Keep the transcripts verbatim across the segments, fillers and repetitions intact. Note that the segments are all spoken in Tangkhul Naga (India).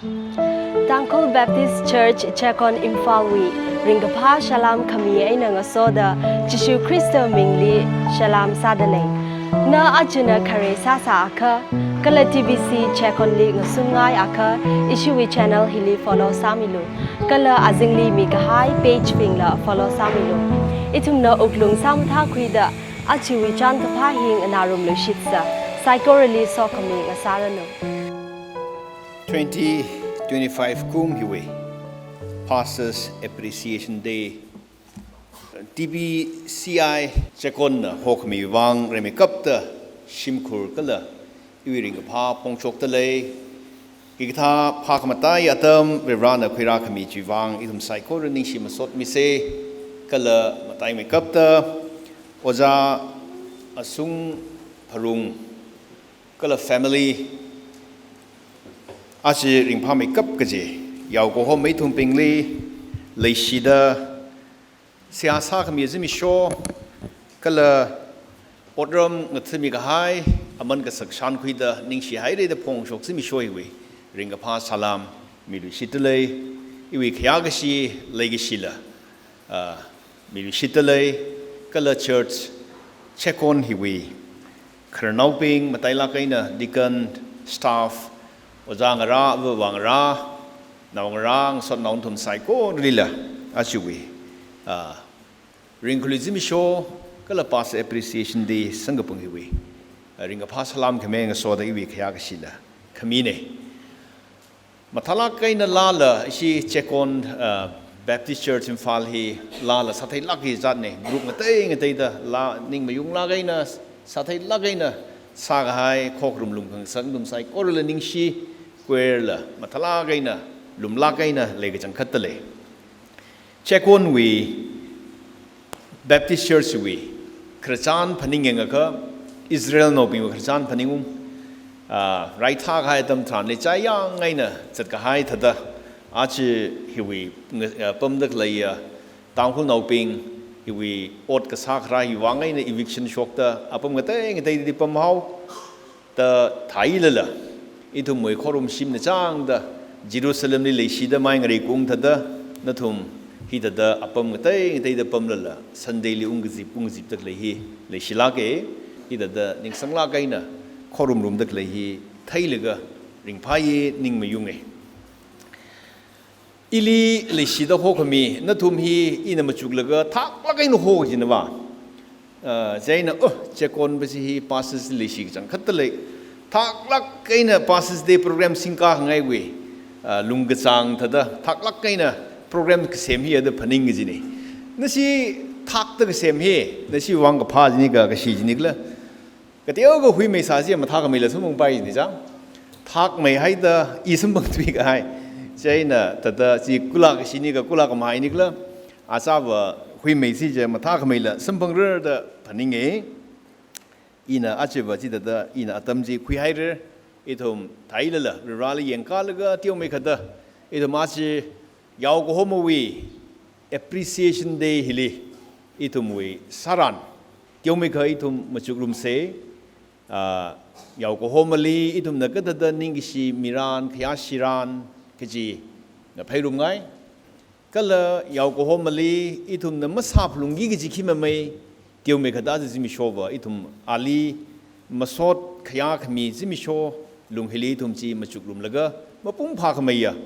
Tangkhul Baptist Church Checkon Imphal wui ringkaphā salam khami eina ngasoda Jishu Khrista mingli salam sādalei. Na achina khare sāsā akha, kala T B C Checkon li ngasungngai akha, ishiwui channel hili follow sāmilu. Kala azingli mikahai page bingla follow sāmilu. Ithumna wuklung sāmathākhuida, achiwui chānkaphā hi nganārumluishitsa, saikorali sokhami ngasāranu. Twenty twenty-five kum hiwui Pastors Appreciation Day, T B C I Checkon na hokhami vang rimeikapta shimkhur kala iwui ringkaphā phongshokdalei. Hikathā phākhamataiya atam Varivarana khuirākhami chiwui vang ithum saikora ningshi masotmise, kala mataimeikapta Ojā Asung Pharung kala family, aja ringphāmeikap kaji yaokahoma ithumbingli leishida seihā sākhami zimiksho, kala otram ngathami kahai, aman kasak shānkhuida ningshihairada phongshok zimiksho hiwui ringkaphā salam miluishitdalei, iwui khayākashi leikashila, ah, miluishitdalei, kala church Checkon hiwui khararnaobing, matailāk eina deacon, staff, ojā ngarā, avāva ngarā, naongarā, ngasotnao nathum saikoralila, achiwui, ah, ringkhalui zimiksho, kala Pastor Appreciation Day samkaphang hiwui, ah, ringkaphā salam khami ngasoda iwui khayākashila khamine. Mathālāk eina lala, ishi Checkon, ah, Baptist Church Imphal hi lala sātheilāk hi zatne, group ngatei ngateida la ning mayunglāk eina, sātheilāk eina sākahai, khokharum lumkhangasak nathum saikorala ningshi, choir la mathālāk eina, lumlāk eina leikachangkhatdalei. Checkon wui Baptist Church wui khararchan phaningyangakha, Israelnaobingwui khararchan phaningung, ah, raithā kahai atam tharanli chayang eina zatkahai thāda, aja hiwui nga-, ah, pamda khaleiya Tangkhulnaobing hiwui ot kasā kharā hiwui vang eina eviction shokta apam ngatei ngateili pamhao, da thāilala, ithumwui khorumshimna changda, Jerusalemli leishida mai ngareikung thāda, nathum hithāda apam ngatei ngateida pamlala, Sunday li ungkazip, ungkazipda khalei hi leishilāke, hithāda ningsanglāk eina khorumrumda khalei hi theilaga ringphāye, ning mayunge. Ili leishida hokhami nathum hi ina machuklaga thaklāk eina hokajinava. Ah, chieina, oh, Checkon bashi hi Pastors Day leishi kachangkhatdalei. Thaklāk eina Pastors Day program singkā khangaiwui, ah, lungkachāng thāda, thaklāk eina program kasem hi ada phaning kajine. Nashi thakta kasem hi, nashi vang kaphā jini ka, kashi jini kala. Kateokha huimei sāsi mathākhameila samphangpai jini chang. Thakmeihaida i samphangthui kahai. Chieina thāda chi kula kashini ka kula khamahai nikla. Achāva huimeisi chi mathākhameila samphangrarda phaninge. Ina achāva chithāda ina atam chi khuihaira. Ithum thāilala, Varivarali yangkālaga teomeikha da, ithum aja yaokahomawui Appreciation Day hili ithumwui sāran, teomeikha ithum machukrumse, ah, yaokahomali ithumna kathāda ningkashi miran, khayāshiran kaji ngapheirumngai. Kala yaokahomali ithumna masāphalungki kaji khi mamei, teomeikha da zimikshova ithum ali masot khayā khami zimiksho lung hili ithum chi machukrumlaga mapung phākhameiya,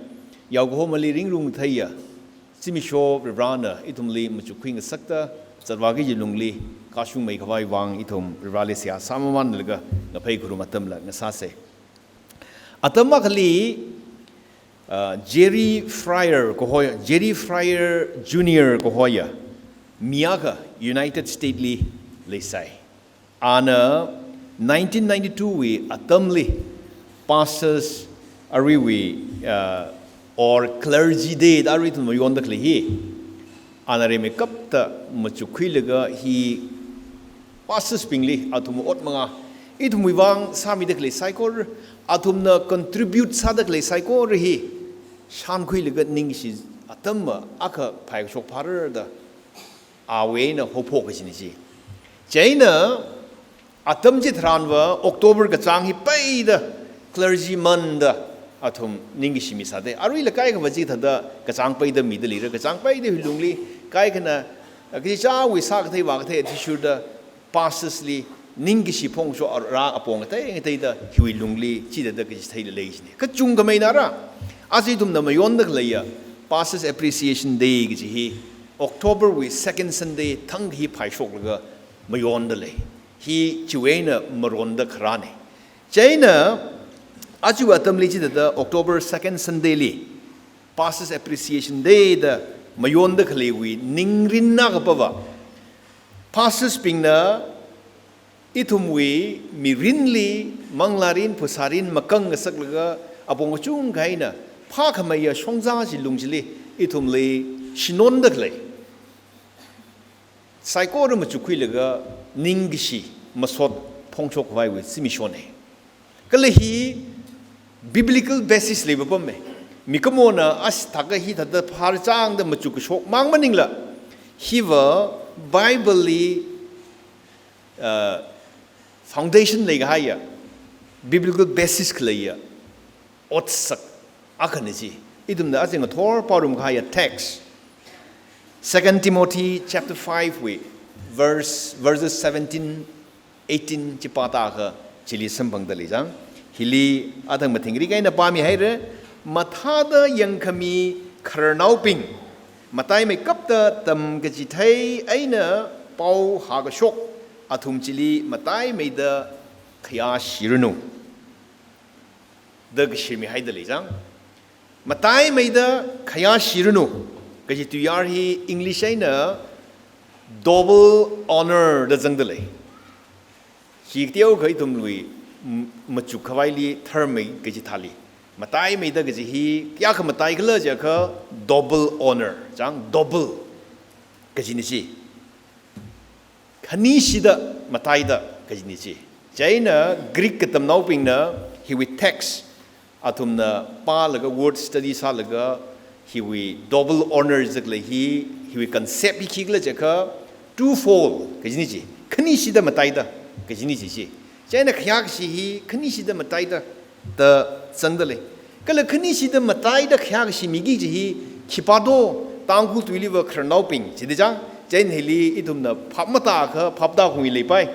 yaokahomali ringrung theiya zimiksho Varivarana ithumli machukkhui ngasakta zatvāki kaji lungli kashungmeikhavai vang ithum Varivarali seihā sāmamanlaga ngaphei kharum atamla ngasāse. Atam akhali, ah, Jerry Fryer kahoiya, Jerry Fryer Junior kahoiya mi akha United States li leisai. Ana nineteen ninety-two wui atamli pastors aruiwui, ah, or clergy day da arui ithum mayonda khalei hi, ana rimeikapta machukkhuilaga hi pastors bingli athum ot manga, ithumwui vang sāmida khalei saikora, athumna contribute sāda khalei saikora hi shānkhuilaga ningshi atam akha phaikashok phārarda awui eina haophok kajina chi. Chieina atam chitharanva October kachāng hi peida clergy month da athum ningkashi misāda. Aruila kaikhava chithāda kachāngpaida mida leira, kachāngpaida hiwui lungli kaikhana, kachichāwui sākathei vākathei athishurda pastors li ningkashi phongshok ara apong ngatei ngateida hiwui lungli chithāda kachitheila lei jina. Kachungkhameina ara, aja ithumna mayonda khaleiya Pastors Appreciation Day kaji hi October wui second Sunday thang hi phaishoklaga mayonda lei. Hi chiwui eina maronda kharāna. Chieina, aja atamli chithāda October second Sunday li Pastors Appreciation Day da mayonda khaleiwui ningrin na kapava, pastors bingna ithumwui mirinli manglārin phasārin makang ngasaklaga apong kachungkha eina phākhameiya shongza chi lung chili ithumli shinonda khalei, saikora machukkhuilaga ningkashi masot phongshok khavaiwui zimikshona. Kala hi biblical basis lei papamma. Mikumona aja thākha hithāda phāra chāngda machukkashok mang maningla, hiva Bible li, uh, foundation leikahaiya, biblical basis khaleiya otsak akhana ji. Ithumna aja ngathor pārum kahaiya text, Second Timothy chapter five wui verse, verses seventeen, eighteen chi pātākha chili samphangda lei jang. Hili athang mathingrik eina pāmihaira. Mathāda yangkhami khararnaobing, mataimeikapta tamkachithei eina pao hākashok athum chili mataimeida khayāshiranu da kashimihaida lei jang. Mataimeida khayāshiranu kaji tuiyār hi English eina double honor da zangda lei. Hi teokha ithumwui m-, machuk khavaili tharmei kaji thāli, mataimeida kaji hi kayākha mataikhala jiakha double honor, jang double kajina ji. Khanishida mataida kajina ji. Chieina Greek katamnaobingna hiwui text athumna pālaga word study sālaga hiwui double honor zakla hi, hiwui concept hi khikhala jiakha twofold kajina ji. Khanishida mataida kajina ji ji. Chieina khayākashi hi khanishida mataida da zangda lei. Kala khanishida mataida khayākashi miki kaji hi khipā do, Tangkhul tuiliva khararnaobing jida jang. Chieina hili ithumna phap matākha phaptākhui leipai.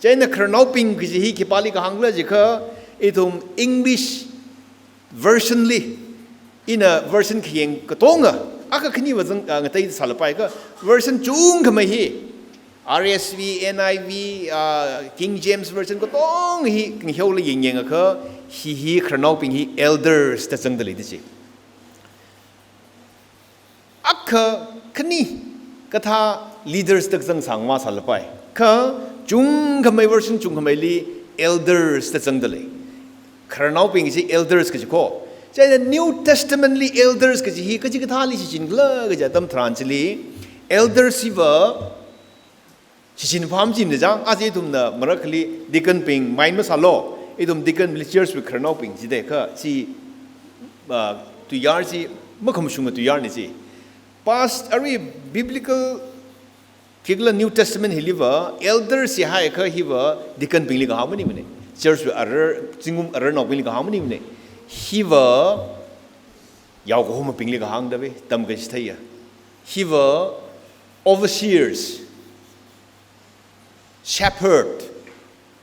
Chieina khararnaobing kaji hi khipāli kahāngkhala jiakha, ithum English version li, ina version khayang katonga akha khaniva zang, ah, ngatei sālapai kha, version chungkhamei hi R S V, N I V, ah, King James Version katonga hi khangahānla yangyangakha, hi hi khararnaobing hi elders da zangda lei da ji. Akha khani kathā leaders da zangsang masālapai. Kha chungkhamei version chungkhameili elders da zangda lei. Khararnaobing kaji elders kaji kho. Chieina New Testament li elders kaji hi kachikathāli shichinkhala kaji atam tharan chili, elders hiva shichin pham chimda jang, aja ithumna marakhali deacon bing mind masālu, ithum deacon li church wui khararnaobing jida kha chi, ah, tuiyār chi makhamashunga tuiyārna ji. Past, arui biblical khikhala New Testament hiliva elders hi haiakha hiva deacon bingli kahāng maningmana. Church wui arar, zingkum ararnaobingli kahāng maningmana. Hiva yaokahomabingli kahāngda ve, tamkachitheiya. Hiva overseers, shepherd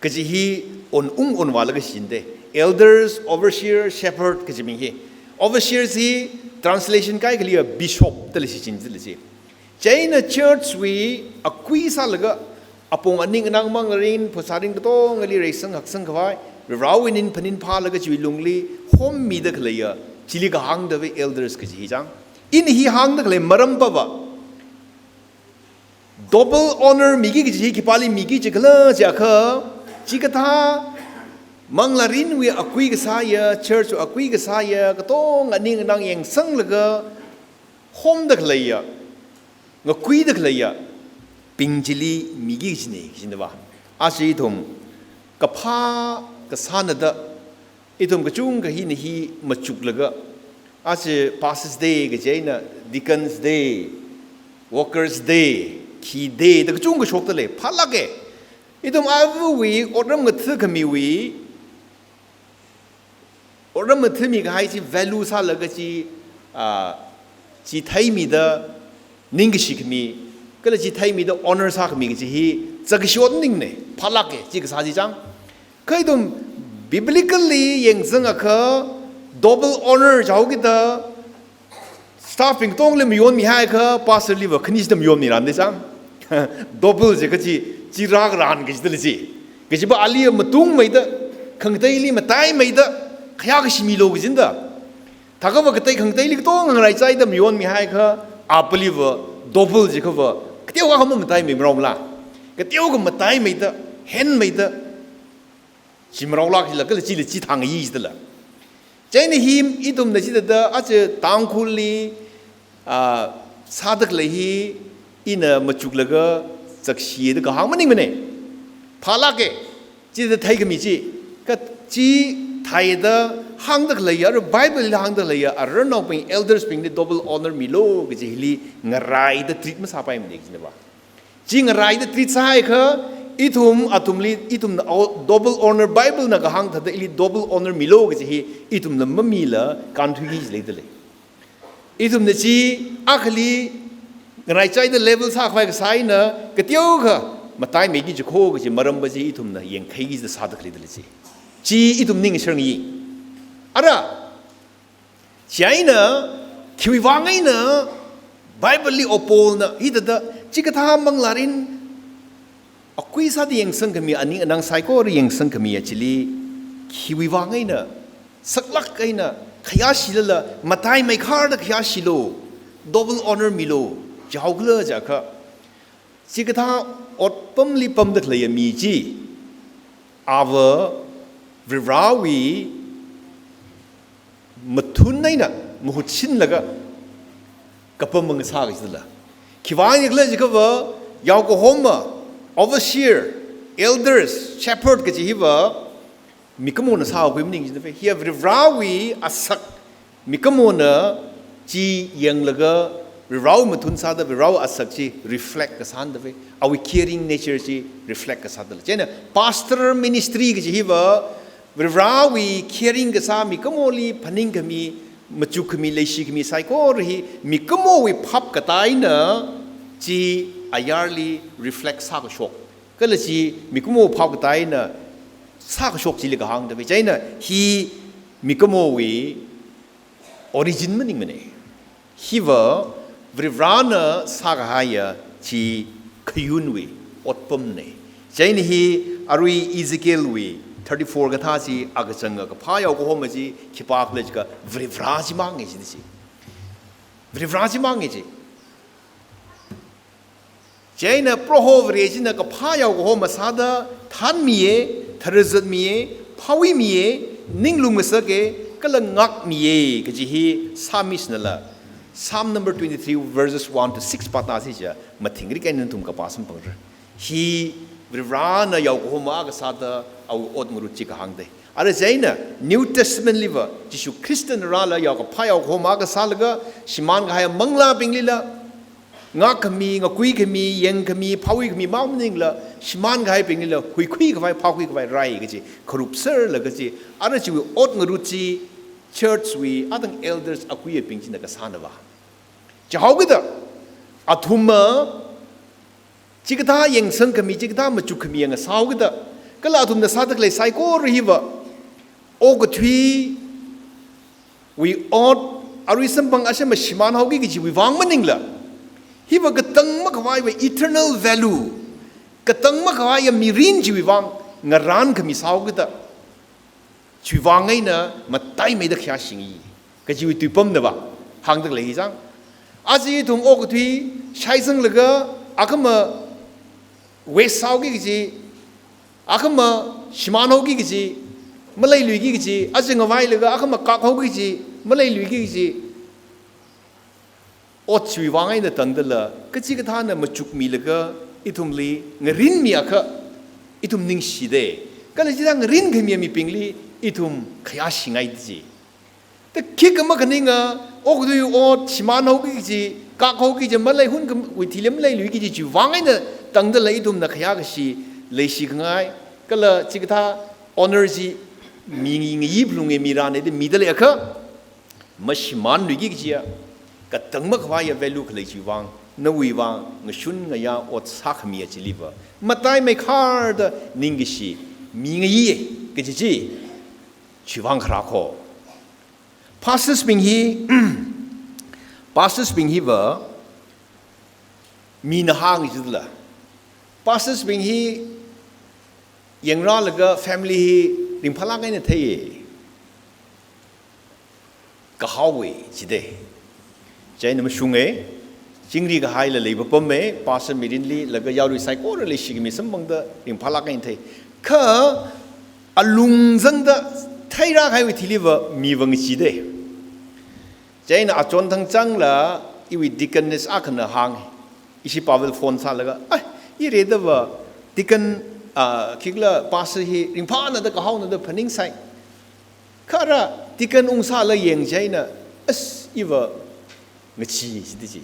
kaji hi on ung onvālaga shichinda. Elders, overseer, shepherd kajibing hi. Overseers hi translation kaikhaliva bishop dala shichin jila ji. Chieina church wui akui sālaga, apong aning anang manglārin phasārin katongali reisang haksang khavai, Varewui ning phaning phālaga chiwui lungli hommida khaleiya chili kahāngda ve elders kaji hi jang. Ina hi hāngda khalei maram pava, double honor miki kaji hi khipāli miki jikhala jiakha, chikathā manglārinwui akui kasāya, church wui akui kasāya, katonga aning anang yangsanglaga homda khaleiya, ngakuida khaleiyabing chili miki kajina, kajina va. Aja ithum kaphā kasāna da, ithum kachungkha hina hi machuklaga, aja Pastors Day kaji eina Deacons Day, Workers Day, khi day da kachungkha shokta lei, phālāka. Ithum avawui otram ngatha̱khamiwui Otram mathimi kahai chi value sālaga chi, ah, chi theimida ningkashi khami, kala chi theimida honor sākhami kaji hi zakkashi ot maningne, phālāke, chi kasā chi chang. Kha ithum biblically yangzangakha double honor jihaokida staff bing katongli mayonmihaiakha pastor liva khani chida mayonmiranda chang. Double jiakha chi, chi rākaran kachida lei chi. Kajiva ali matungmeida, khangateili mataimeida, khayākashi milu kajinda. Thākhava katei khangateili katong ngaraichaida mayonmihaiakha, apaliva double jiakhava, kateokha mataimei marao mala. Kateokha mataimeida, henmeida, chi maraolāk jila, kala chili chithang yi jidala. Chieina hi ithumna chithāda aja Tangkhulli, ah, sāda khalei hi ina machuklaga zakshida kahāng maningmane. Phālāke, chithāda theikhami chi, kha chi theida hāngda khaleiya, ara Bible li hāngda khaleiya, ararnaobing elders bingli double honor milu kaji hili ngaraida treat masāpaimane kajinava. Chi ngaraida treat sāhaiakha, ithum, athumli, ithumna o-, double honor, Bible na kahāng thāda ili double honor milu kaji hi, ithumna mamila kānthuiki jileida lei. Ithumna chi, akhali, ngaraichaida level sākhavai kasā eina, kateokha mataimeiki jikho kaji maramva chi ithumna yangkhaiki jida sāda khaleida lei chi. Chi ithum ning sharngi. Ara, chieina, khiwui vang eina, Bible li Paulna, hithāda, chikathā manglārin, akui sāda yangsangkhami, aning anang saikora yangsangkhami achili, khiwui vang eina, saklāk eina, khayāshilala, mataimei kharda khayāshilu, double honor milu, jihaokhala jiakha, chikathā otpamli pamda khaleiya mi chi, ava Varivarāwui mathun eina mahut shinlaga kapam mangasā kajila. Khiwui vang eina khala jiakhava, yaokahoma, overseer, elders, shepherd kaji hiva, mikumona sākhui maning jida ve. Hiya Varivarāwui asak, mikumona chi yanglaga, Varivarāwui mathun sāda, Varivarāwui asak chi reflect kasāna da ve. Awui caring nature chi reflect kasāda lei. Chieina pastor ministry kaji hiva, Varivarāwui caring kasā mikumoli phaningkhami, machukkhami, leishikhami saikora hi, mikumowui phap katā eina chi ayarli reflect sākashok. Kala chi mikumo phap katā eina sākashok chili kahāng da ve. Chieina hi mikumowui origin maningmane. Hiva Varivarāna sākahaiya chi khayunwui otpamne. Chieina hi arui Ezekielwui thirty-four kathā chi akachanga kaphā yaokahoma chi khipākhala jiakha Varivarā chimang e chida chi. Varivarā chimang e chi. Chieina Proho Vare china kaphā yaokahoma sāda thanmiye, tharazatmiye, phāwuimiye, ninglum ngasake, kala ngākmiye, kaji hi Psalmist nala, Psalm number twenty-three, verses one to six pāna si ja, mathingrik eina nathum kapā samphangra. Hi Varivarāna yaokahoma kasāda awui ot ngarut chi kahāng de. Ara chieina New Testament liva, Jishu Khristana rāla yaokaphā yaokahoma kasālaga, shimānkahai manglābinglila, ngākkhami, ngakuikhami, yangkhami, phāwuikhami mang maningla, shimānkahaibinglila, huikhuikhavai, phākhuikhavai rai kaji, kharup serlaga chi, ara chiwui ot ngarut chi, church wui, atang elders akui abing china kasāna va. Jihaokida, athumna, chikathā yangsangkhami, chikathā machukkhami yang sāhaokida, kala athumna sāda khalei saikora hiva, okathuiwui ot, arui samphang ashama shimānhaoki kajiwui vang maningla, hiva katang makhavaiwui eternal value, katang makhavaiya mirin chiwui vang, ngarankhami sāhaokida, chiwui vang eina mataimeida khayāshingi, kajiwui tuipamna va, hāngda khalei hi chang. Aja ithum okathui, shaisanglaga, akhama waste sāhaoki kaji, akhama shimānhaoki kaji, maleiluiki kaji, aja ngavailaga, akhama kakhaoki kaji, maleiluiki kaji, ot chiwui vang eina tangdala, kachikathāna machukmilaga, ithumli ngarinmiakha, ithum ningshi de. Kala chithā ngarinkhamiya mibingli, ithum khayāshingai de chi. Ta khikha makhaninga, okathui ot, shimānhaoki kaji, kakhaoki kaji, maleihun kham-, wui thili maleiluiki kaji, chiwui vang eina tangdala ithumna khayākashi, leishikhangai, kala chikathā honor chi, Mi ngi ngi yip lung e mi ran e de mi da le akha. Mashimānluiki kajiya. Katang makhavaiya value khalei chiwui vang, nawui vang, ngashun ngayā ot sākhami achiliva. Matai meikhar da ningkashi, mi ngayi e, kaji chi. Chiwui vang kharā kho. Pastors bing hi, pastors bing hiva, mina hāng jidala. Pastors bing hi, yangra laga family hi, ringphālāk eina thei e. Kahao e, jide. Chieina mashung e, chingri kahaila leipapam e, pastor mirinli, laga yaorui saikora leishi khami samphangda, ringphālāk eina thei. Kha, alung zangda, theirā kahaiwui thiliva, mi vang jide. Chieina achon thang changla, iwui deaconess akhana hāng. Ishi pāvāli phone sālaga, "Ai, i redava, deacon, ah, khikhala pastor hi, ringphāna da kahaona da phaningsai." Kha ara, deacon ungsāla yang chieina, as, iva, ngachi, jide chi.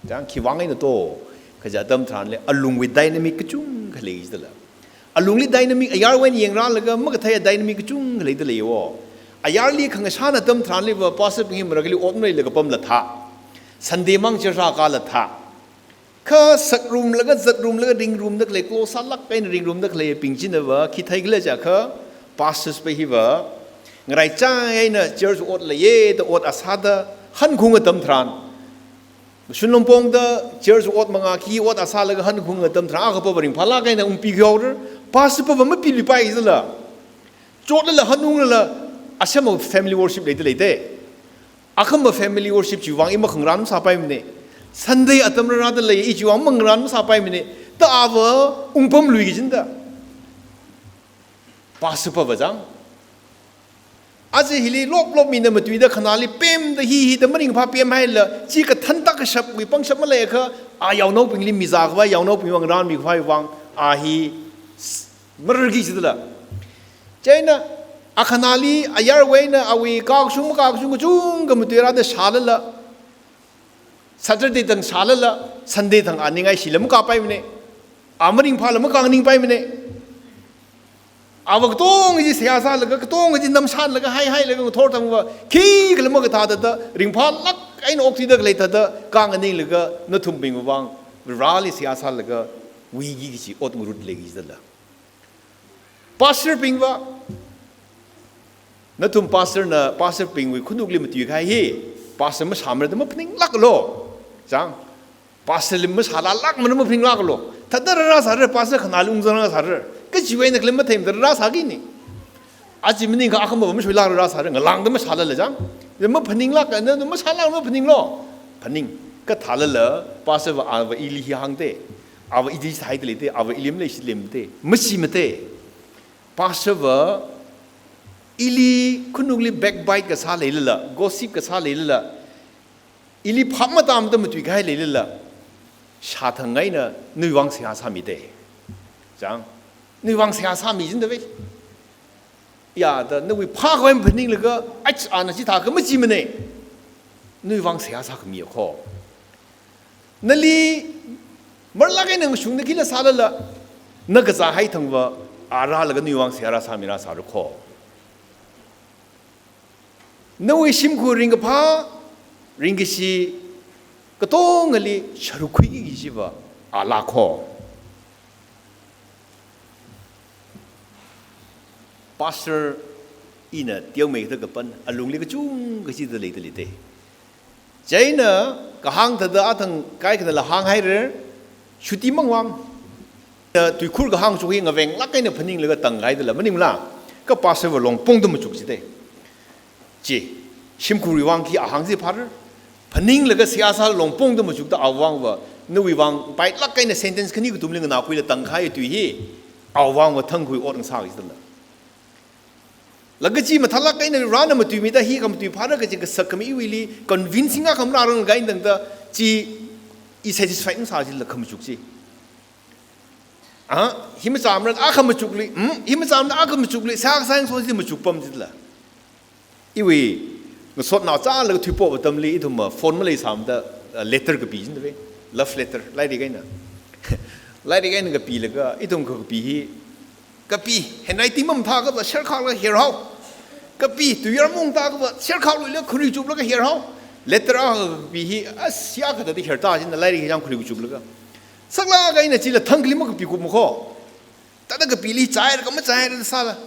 Chang, khiwui vang eina to, kaja atam tharanli, alungwui dynamic kachungkha lei jidala. Alungli dynamic, ayarwui eina yangra laga, makathei dynamic kachungkha leida leiwo. Ayarli khangashān atam tharanliva, pastor bing hi marakhali ot maleilaga pamla thā. Sunday mang church rākāla thā. Kha sakrumlaga, zatrumlaga, ringrumda khalei, close sālāk eina ringrumda khaleibing chinava, khi theikhala jiakha, pastors pa hiva, ngaraichai eina church ot leiye da ot asāda, hankhung atam tharan. Shunlong pongda church ot mangā khi ot asālaga hankhung atam tharan, akhapava ringphālāk eina ungpi khaora, pastor pava mapiluipai jidala. Chotlala hanunglala, asema family worship leida leite. Akhama family worship chiwui vang i makhangarān masāpaimane. Sunday atam rārāda lei, i chiwui vang makhangarān masāpaimane. Da ava ungpamluiki jida. Pastor pava chang. Aja hili loplop mina matuida khanāli pemda hi hida maringphā pemhaila, chi kathan tākashapwui pangshap maleiakha, a yaonaobingli mizākhavai, yaonaobing vang ngarānmikhavai vang, a hi s-, mararki jidala. Chieina, akhanāli, ayarwui eina, awui kakashung makakashung kachungkha matuirāda shālala, Saturday thang shālala, Sunday thang a ningai shila makāpaimane. A maringphāla makānganingpaimane. Ava katonga chi seihā sālaga, katonga chi namshānlaga, haihailaga ngathor thangva, khikhala makathāda da, ringphālāk eina okthuida khalei thāda, kānganinglaga, nathumbingwui vang, Vareli seihā sālaga, wuiki kachi ot ngarut leiki jidala. Pastor bingva, nathum pastor na, pastor bingwui khanukli matuikahai hi, pastor mashāmara da maphaninglāklo. Chang, pastor li mashālālākmara maphaninglāklo. Thāda rārāsāra, pastor khanāli ungzangrāsāra. Kachiwui eina khalei matheimada rārāsākine. Aja maningakha akhama mashoilāk rārāsāra, ngalāngda mashālala chang. Maphaninglāk eina, mashālāk maphaninglo. Phaning, kathālala, pastor va, ava ili hi hāngte. Ava ili sāhaida leite, ava ili maleishida leimate. Machimate. Pastor va, ili khanukli backbite kasā leilala, gossip kasā leilala, ili phap matāmada matuikahai leilala, shāthang eina nawui vang seihā sāmite. Chang, nawui vang seihā sāmi jida ve. Ya, da nawui phākhavai maphaninglaga, ach, ana chithākha machimane. Nawui vang seihā sākhami kho. Nali, marlāk eina ngashungda khila sālala, na kazāhai thangva, a rālaga nawui vang seihā rāsāmi rāsāra kho. Nawui shimkhur ringkaphā, ringkashi, katongali sharuk khuiki kajiva, a laa kho. Pastor ina teomeikha kapan, alungli kachungkha chida leida leite. Chieina kahāng thāda athang kaikhanala hānghaira, shuti mangvang. Tuikhur kahāng chuk hi ngavenglāk eina phaninglaga tangkahaidala, maningla, kha pastor va longpongda machuk jite. Chi, shimkhurwui vang khi ahāng chi phāra. Phaninglaga seihā sā longpongda machukta awui vangva, nawui vang pailāk eina sentence khani kathumli nganākhuila tangkahai tui hi, awui vangva thangkhui ot ngasā jidala. Laga chi mathālāk eina rāna matuimida hi khamatui phāra kaji kasak khami iwuili, convincing akha marāranglakha eina tangda, chi i satisfied ngasā jila khamachuk chi. Ah, hi machāmara akha machukli, hmm, hi machāmara akha machukli, sā kasā yang so chi machuk pam jila. Iwui, ngasotnao chālaga thuipop atamli, ithum ma phone maleisāmada, ah, letter kapi jin ve, love letter, lairik eina. Lairik eina kapilaga, ithum kakapi hi, kapi, handwriting mamathā kapa, sharkhakla herhao. Kapi, tuiyar mungta kava, sherkhak luila khuri chuplaga her hao. Letter akha kapi hi, a sia kathāda her ta china lairik hi chang khuri chuplaga. Saklāk eina chila thangkhali makapi kup makho. Thāda kapili chai kama chai sāla.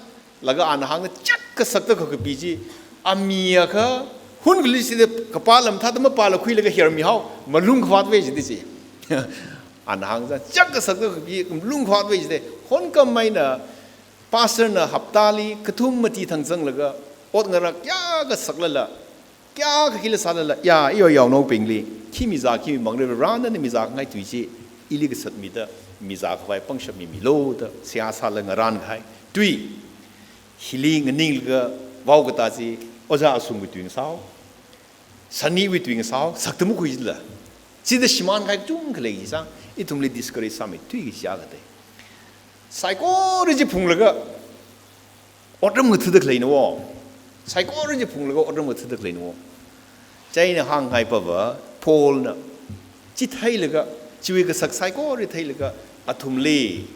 Laga ana hāngda chak kasakta kakapi chi. Ami akha, hun khali sida kapā lam thāda mapāla khuilaga her mi hao. Malung khavāt ve jida chi. Ana hāngda chak kasakta kakapi, malung khavāt ve jida. Hon kam maina, pastor na haptali, kathum mati thang zanglaga, ot ngara kayākha saklala, kayākha khila sālala, ya, iyo yaonaobingli, khi mizā, khi mimang re, Varena mizāngai tui chi, ili kasat mida, mizā khavai pangshap mi milo da, seihā sāla ngarān kahai. Tui, hili nganinglaga, vao kata chi, oja asungwui tui ngasao, saniwui tui ngasao, sakta makhui jila. Chida shimān kahai kachungkha lei chi sang, ithumli discourage sāmi tui kachi akha te. Saikora chi phunglaga, otram ngathada khalei na wo. Saikora chi phunglaga otram ngathada khalei na wo. Chieina hāngngai pava, Paul na. Chi theilaga, chiwui kasak saikora theilaga, athumli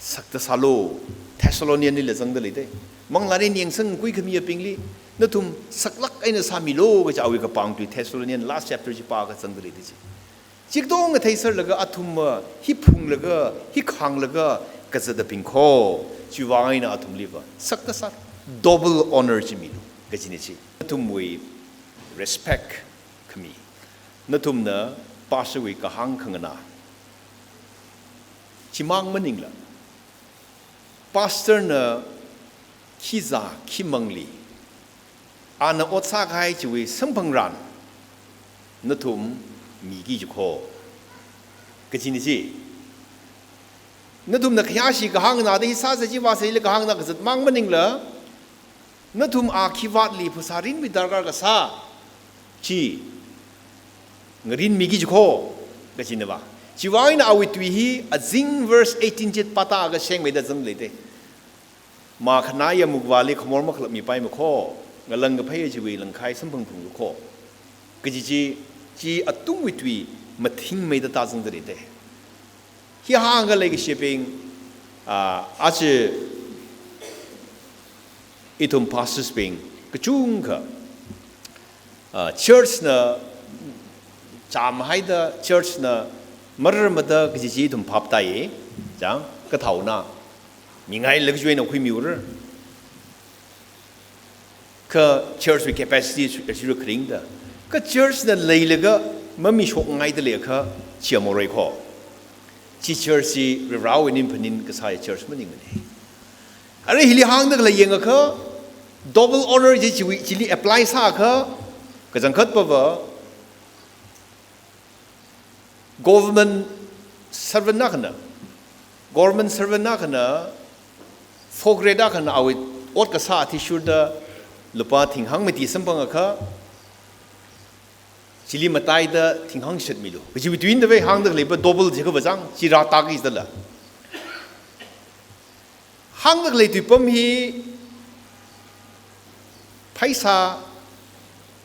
sakta sālu, Thessalonian lila zangda lei te. Manglārin yangsangkhui khami abingli, nathum saklāk eina sāmilu kaja awui kapāng tui Thessalonian last chapter chi pākha zangda lei te chi. Chikatonga theiserlaga athumva, hi phunglaga, hi khānglaga, kazata bing kho, chiwui vang eina athumliva, sakta sā, double honor chi milu, kajina chi. Nathumwui respect khami. Nathumna pastor wui kahāng khanganā. Chimang maningla. Pastor na khi zā, khi mangli. Ana ot sākahai chiwui samphangran. Nathum miki jikho. Kajina chi. Nathumna khayāshi kahāng nada hi sāsa chi vāsa ila kahāng na kazat mang maningla. Nathum a khi vātli phasā rinmi darkar kasā. Chi. Ngarinmiki jikho. Kajina va. Chiwui vang eina awui tui hi azing verse eighteen chet pata aga shengmeida zang lei te. Makhanaya mukvali khamor makhalap mipai makho, ngalang kaphai chiwui langkhai samphang phung kho. Kaji chi, chi atungwui tui mathingmeida ta zangda lei te. Hi hāngga leikashibing, ah, aja ithum pastors bing, kachungkha, ah, church na chāmhaida, church na marmada kaji chi ithum phap tai, chang, kathaona. Mingai lak juina khuimiura. Kha church wui capacity su, su kharingda. Kha church na leilaga mamishokngaida leikha chi amorei kho. Chi church chi Varewui ning phaning kasā church maningmana. Arui hili hāngda khalei yangakha double honor chi chiwui, chili apply sākha kachangkhat pava government servant na khana, government servant na khana, fourth grade na khana awui ot kasā athishurda lupā thinghāng mati samphangakha, chili mataida thinghāng shat milu. Kajiwui tuinda ve hāngda khaleiva double jiakha vāzang, chi rātaki dala. Hāngda khalei tuipam hi pheisā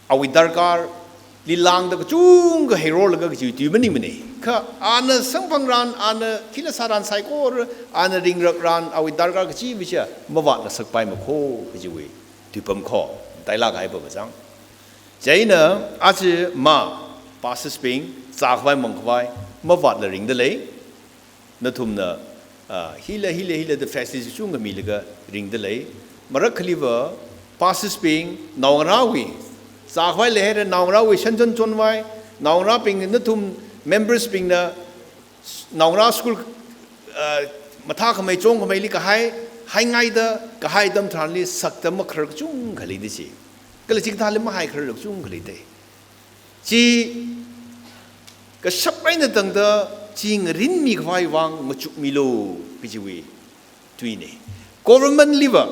awui darkarli lāngda kachungkha heirolaga kaji tui maningmana. Kha ana samphangran, ana khila sāran saikora, ana ringrakran, awui darkar kachiva chi mavātngasakpai makho kajiwui tuipam kho. Tailāk haiva vāzang. Chieina aja ma pastors bing, zākhavai mangkhavai, mavātla ringda lei. Nathumna, ah, hila, hila, hila da facility chungkha milaga ringda lei. Marak khaliva, pastors bing, naongarāwui, zākhavai leihaira naongarāwui shanchon chonvai, naongarābing nathum members bingna, naongarā school, ah, mathākhamei chongkhameili kahai, haingaida, kahai atam tharanli sakta makharar kachungkha lei da chi. Kala chikathāli mahaikharar kachungkha lei da. Chi kashap eina tangda chi ngarinmi khavai vang machukmilu kajiwui tuina. Government liva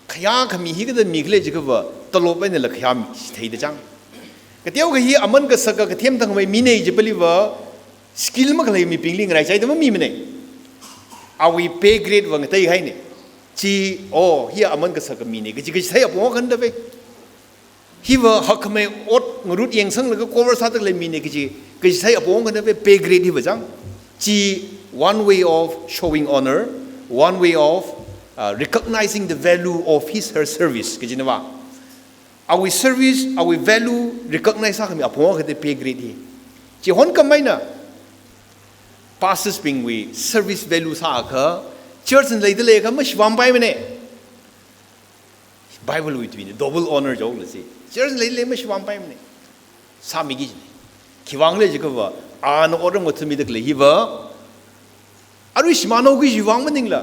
khayā khami hikathā mi khalei jiakhava talop einala khayā mi theida chang. Kateokha hi aman kasaka kathem thangmei mina jipaliva skill makhalei mibingli ngaraichaida mamimana. Awui pay grade va ngateihaina. Chi, oh, hi aman kasaka mina kaji kachithei apong khanāda ve. Hiva hakkhamei ot ngarut yangsanglaga cover sāda khalei mina kaji, kachithei apong khanāda ve pay grade hiva chang. Chi one way of showing honor, one way of uh, recognizing the value of his, her service, kajina va. Awui service, awui value recognize sākhami apong akha da pay grade hi. Chihon kamaina, pastors bingwui service value sākha, church na leida leiakha mashivampaimana. Bible wui tuina, double honor jao lasi. Church na leida lei mashivampaimana. Sāmiki jina. Khiwuivang khala jiakha va, ana otram ngathāmida khalei hi va, arui shimānhaoki chiwuivang maningla,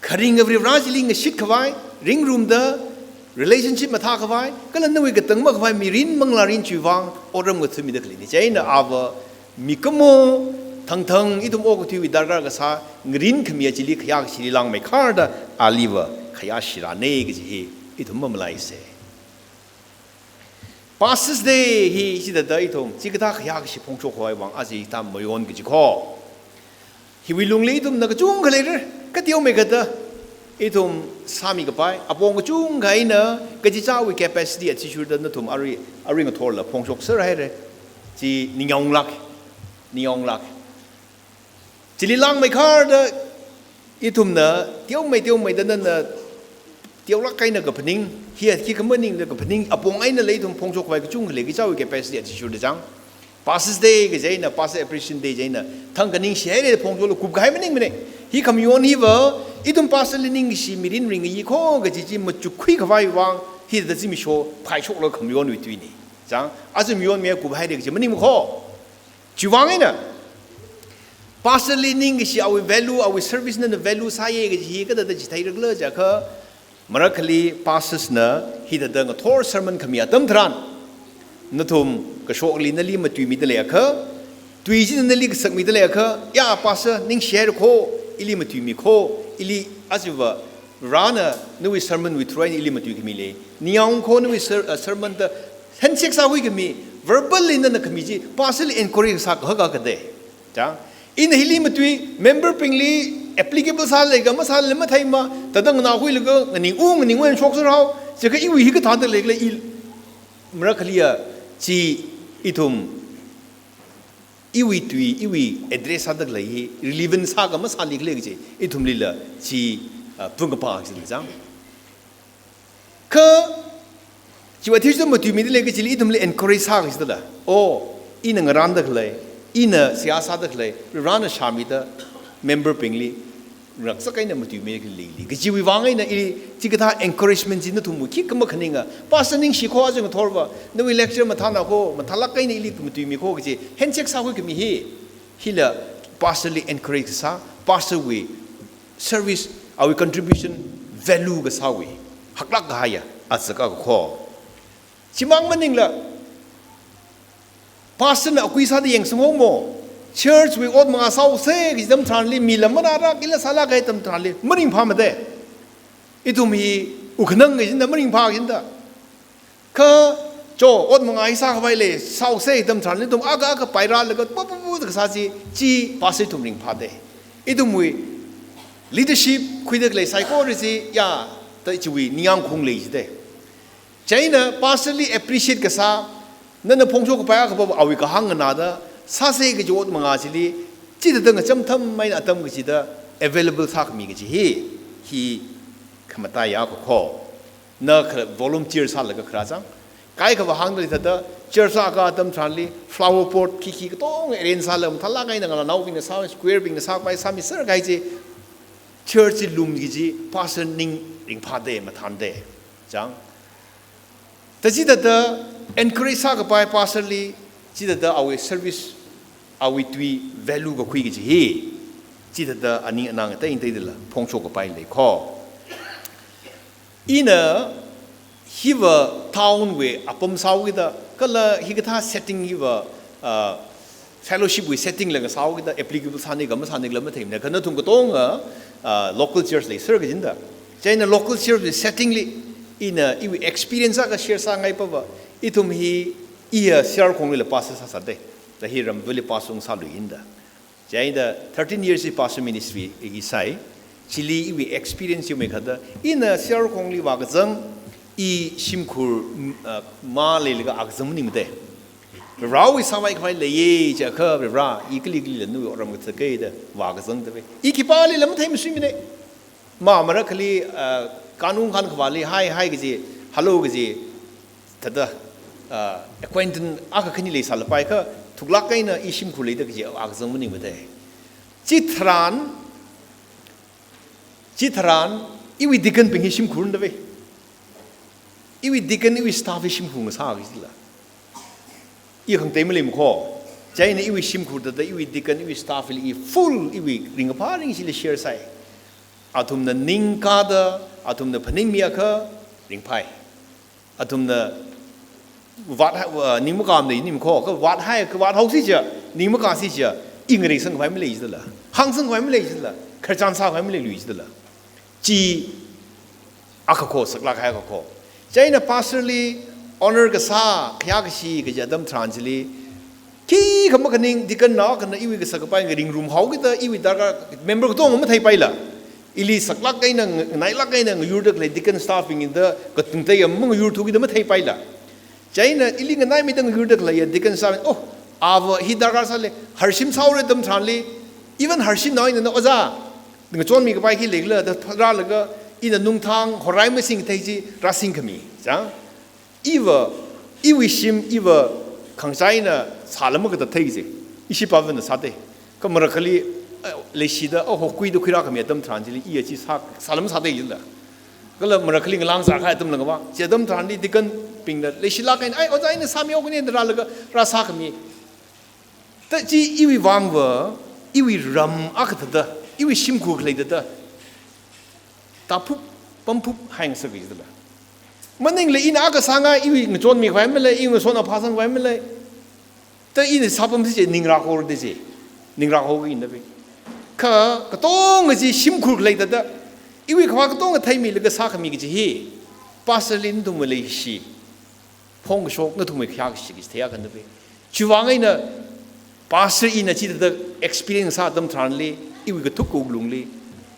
kharinga Varivarā chili ngashit khavai, ringrumda, relationship mathā khavai, kala nawui katang makhavai mirin manglārin chiwuivang otram ngathāmida khaleina. Chieina ava mikumo thangthang ithum okathuiwui darkar kasā ngarin khami chili khayā kashili langmeikharda ali va khayā shirāna kaji hi ithum mamalaisa. Pastors' Day hi chithāda ithum chikathā khayā kashi phongshok khavai vang aja ithum mayon kaji kho. Hiwui lungli ithumna kachungkha leira, kateomeikha da ithum sāmi kapai, apong kachungkha eina kachichāwui capacity athishurda nathum arui, arui ngathorla phongshok serhaira. Chi ningyāng lāk, ningyāng lāk. Chili langmeikharda ithumna teomei teomeida nana teolāk eina kaphaning, hi hi khamaningda kaphaning, apong einala ithum phongshok khavai kachungkha lei, kachichāwui capacity athishurda chang. Pastors' Day kaji eina, Pastor Appreciation Day kaji eina, thang kaningshihaira phongshokla kupkahai maningmana. Hi khamayon hi va, ithum pastor li ningkashi mirin ringayi kho kaji chi machukkhui khavai vang, hithāda zimiksho phaishoklaga khamayonwui tuina. Chang, aja mayonmi kuphaira kaji maningma kho. Chiwuivang eina, pastor li ningkashi awui value, awui service nana value sāya kaji hi kathāda chitheira khala jiakha, marākhali pastors na hithāda ngathor sermon khami atam tharan, nathum kashokli nali matuimida leiakha, tui china nali kasakmida leiakha, ya pastor ningshihaira kho, ili matuimi kho, ili aja va, Varena nawui sermon wui through eina ili matuikhami lei. Ningyāng kho nawui ser-, uh, sermon da handshake sākhuikhami, verbally nana khami chi, pastor li encourage sākahak akha da. Chang, ina hili matui, member bingli applicable sālei ka masālei matheima, thāda nganākhuilaga nganingu nganingu eina shokserhao, jiakha iwui hi kathāda leikhala i, marākhaliya chi ithum iwui tui, iwui address sāda khalei hi relevant sā ka masāli khala kaji, ithumlila chi, ah, pung kapa kajila chang. Kha, chiwui athishurda matuimida lei kajili ithumli encourage sā kajidala. Oh, ina ngarānda khalei, ina seihā sāda khalei, Varena shāmida member bingli, ngaksak eina matuimi khalei li. Kajiwui vang eina i chikathā encouragement chi nathumwui khikha makhaninga. Pastor ningshi kho aja ngathor va, nawui lecture mathāna kho, mathālāk eina ili matuimi kho kaji, handshake sākhuikhami hi. Hila pastor li encourage sā, pastor wui service, awui contribution, value kasāwui haklāk kahaiya, aja akha kho. Chimang maningla, pastor na akui sāda yangsang haomo, church wui ot mangā sāhaosa kaji atam tharanli, mila manara kila sālāk kahai atam tharanli, maringphāmada. Ithum hi ukhanang kajina maringphā kajina. Kha, cho, ot mangā hi sākhavai lei, sāhaosa atam tharanli ithum akha akha pairālaga, pu pu pu kasā chi, chi pastor ithum ringphāda. Ithumwui leadership khuida khalei saikora chi, ya, ta chiwui ningyāng khaung lei jida. Chieina pastor li appreciate kasā, nana phongshok kapai akha va awui kahāng nganāda, sāsa kaji ot mangā chili, chithāda ngacham tham eina atam kachida available sākhami kaji hi, hi khamataiya akha kho. Na kha volunteer sālaga kharā chang. Kaikha va hāngda lei thāda, church akha atam tharanli, flower pot, khi khi katonga arrange sālaga, mathālāk eina ngalānaobingna sā, choir bingna sāpai sāmiser kahai chi, church chi lum kaji, pastor ning ringphāda, mathānda. Chang. Ta chithāda encourage sākapai pastor li, chithāda awui service, awui tui value kakhui kaji hi, chithāda aning anang ateiteidala phongshok kapai lei kho. Ina hiva town wui apam sāhaokida, kala hikathā setting hiva, ah, fellowship wui setting la ngasāhaokida applicable sāni ka masāni kala matheimana, kha nathum katonga, ah, local church leiser kajina. Chieina local church wui setting li, ina iwui experience akha share sāngaipava, ithum hi, iya Siyar Khonglila pastor sāsāda, ta hi Ramvali pastor ungsāluina. Chieina thirteen years hi pastor ministry i sāi, chili iwui experience yumei khada, ina Siyar Khongli vākazang, i shimkhur, mm, ah, mā leilaga akazang maningmada. Varewui sāmei khavai leiya jiakha, Varewui, i kali kalila nawui otram ngathākida vākazangda ve. I khipālila matheimasuimana. Ma marakhali, ah, kanung khan khavāli hai hai kaji, hello kaji, thāda, ah, acquaintance akha khani leisālapai kha, thuklāk eina i shimkhur leida kaji akha zang maningmada. Chitharan, chitharan, iwui deacon bing hi shimkhurda ve. Iwui deacon, iwui staff hi shimkhur ngasā kajila. I khangatei maleimana kho. Chieina iwui shimkhur thāda, iwui deacon, iwui staff li i full, iwui ringkaphā ringshili share sāi. Athumna ningkāda, athumna phaningmiakha, ringphai. Athumna vāthai, uh, ning makāmana ning kho, kha vāthai, kha vāthaosi ja, ning makāsi ja, i ngareisangkhavai malei jidala. Hāngsangkhavai malei jidala. Khararchan sākhavai maleilui jidala. Chi akha kho, saklāk kahai akha kho. Chieina pastor li honor kasā, khayākashi kaji atam tharan chili, khikha makhaning, deacon na akhana iwui kasā kapai ngaringrumhaokida, iwui darkar member katonga matheipaila. Ili saklāk eina, ng-, nganailāk eina ngayurda khalei deacon staff bingda, katungtei ya mangayurthukida matheipaila. Chieina ili nganaimeida ngayurda khaleiya deacon staff, oh, ava hi darkar sālei, harshim sāhaora atam tharanli, even harshimna eina na, ojā, ngachonmi kapai khi leila da rālaga, ina nungthang horai masingthei chi rāsingkhami, chang? Iva, iwui shim, iva khangachāna sāla makatā thei chi. Ishi pāvana sāthei. Kha marakhali, eh, leishida, oh, hokuida khuirākhami atam tharan chili, iya chi sā, sāla masāthei jila. Kala marakhali ngalāng sākahai atam lāngva. Chi atam tharanli deacon bingna leishilāk eina, ai, ojā ina sāmihaokane da rālaga, rāsākhami. Ta chi iwui vangva, iwui ram akha thāda, iwui shimkhur khalei thāda, tāphup, pamphup hai ngasakki jidala. Maningla ina akha sāngai, iwui ngachonmikhavai malei, iwui ngashon aphā sangkhavai malei. Ta ina sāpamsi je, ningrākhaora da je. Ningrākhaoki ina ve. Kha, katonga chi shimkhur khalei thāda, iwui khavā katonga theimilaga sākhami kaji hi, pastor li nathumwui leishi phongkashok, nathumwui khayākashi kaji theiya kanda ve. Chiwuivang eina, pastor ina chithāda experience sā atam tharanli, iwui kathuk wuklungli,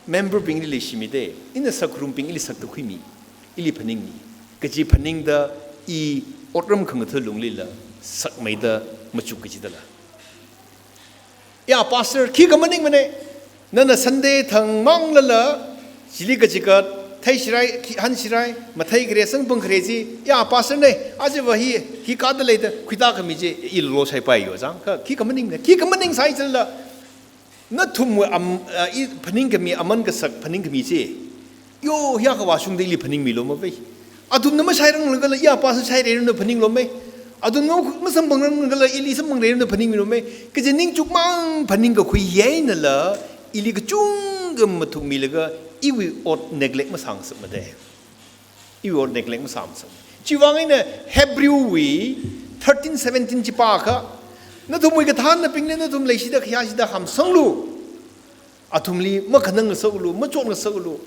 member bingli leishimida, ina sakharumbing ili saktakhuimi, ili phaningmi. Kaji phaningda i otram khangathā lunglila, sakmeida machuk kajidala. Ya, pastor, khikha maningmana. Nana Sunday thangmanglala, chili kachikat, theishirai, khi-, hanshirai, mathei khare, sangpang khare chi, ya, pastor na, ajava hi, hi kada leida, khuitākhami chi, i lolo shaipai yo, chang, kha, khikha maningmana, khikha maningsai chila, nathumwui am-, ah, i phaningkhami, aman kasak phaningkhami chi, yo, hiyākha vāshungda ili phaningmilu mavei. Athumna mashairanglagala, ya, pastor shairaranu phaninglu mei. Athumna masamphangrangla, ili samphangreiranu phaningmilu mei. Kaji ningchukmang phaningkakhui einala, ili kachungkha mathukmilaga, iwui ot neglect masāngasakmada. Iwui ot neglect masāngasakmada. Chiwuivang eina Hebrew wui thirteen seventeen chi pākha, nathumwui kathānnabingli nathum leishida khayāshida hamsanglu. Athumli makhanang ngasaklu, machot ngasaklu.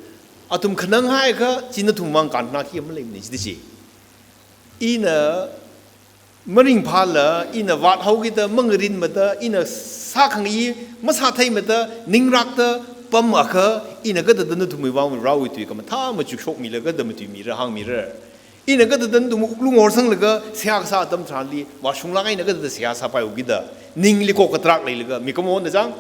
Athum khanang haiakha, chi nathumwui vang kanna khi maleimana jida chi. Ina maringphāla, ina vāthaokida, mangarinmada, ina sākhangai masātheimada, ningrakta pamakha, ina kathāda nathumwui vang Varewui tui khamathā machukshokmilaga kathāda matuimira, hāngmira. Ina kathāda nathum wuklung horsanglaga, seihā kasā atam tharanli, vāshunglāk eina kathāda seihā sāpaihaokida, ningli kok katharak leilaga, mikumona chang.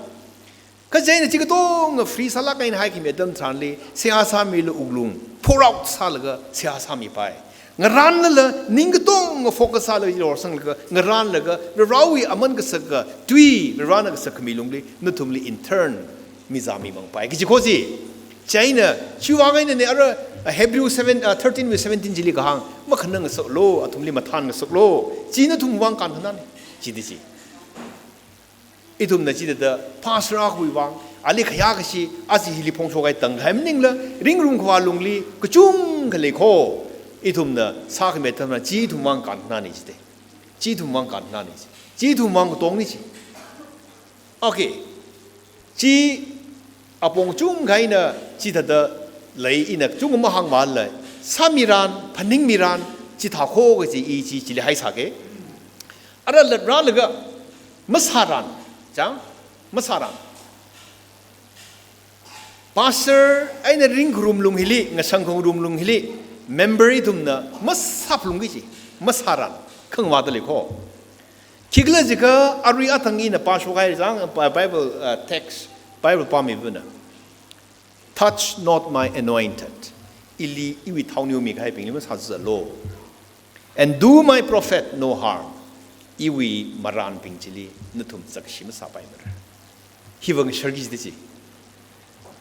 Kha chieina chi katonga free sālāk eina haikhami atam tharanli, seihā sāmilu wuklung, pour out sālaga seihā sāmipai. Ngarānlala, ning katonga focus sālaga, horsanglaga, ngarānlaga, Varewui aman kasaka tui, Varena kasakkhami lungli, nathumli in turn, mizāmimangpai. Kaji kho chi, chieina, chiwuivang einana ara, uh, Hebrew seven, uh, thirteen wui seventeen chili kahāng, makhanang ngasaklu, athumli mathān ngasaklu, chi nathumwui vang kanna, jida chi. Ithumna chithāda pastor akhawui vang, ali khayākashi, aja hili phongshokhai tangkhai maningla, ringrum khavā lungli, kachungkha lei kho. Ithumna sākhami atamna, chi ithumwui vang kanna jida. Chi ithumwui vang kanna ji. Chi ithumwui vang katongna ji. Okay. Chi apong chungkha eina chithāda lei ina chungkha mahāngmala. Sāmiran, phaningmiran, chithā kho kaji i chi chili haisāke. Ara latrālaga, masāran, chang, masāran. Pastor eina ringkharum lung hili, ngasang kharum lung hili, member ithumna masāphalungki ji, masāran, khangvāda lei kho. Khikhala jiakha arui athang ina pāshokhai chang, Bi-, Bible, uh, text, Bible pāmibuna. "Touch not my anointed." Ili iwui thao neomi kahaibingli masāzālu. "And do my prophet no harm." Iwui marānbing chili nathum zakkashi masāpaimara. Hiva ngasharki jida chi.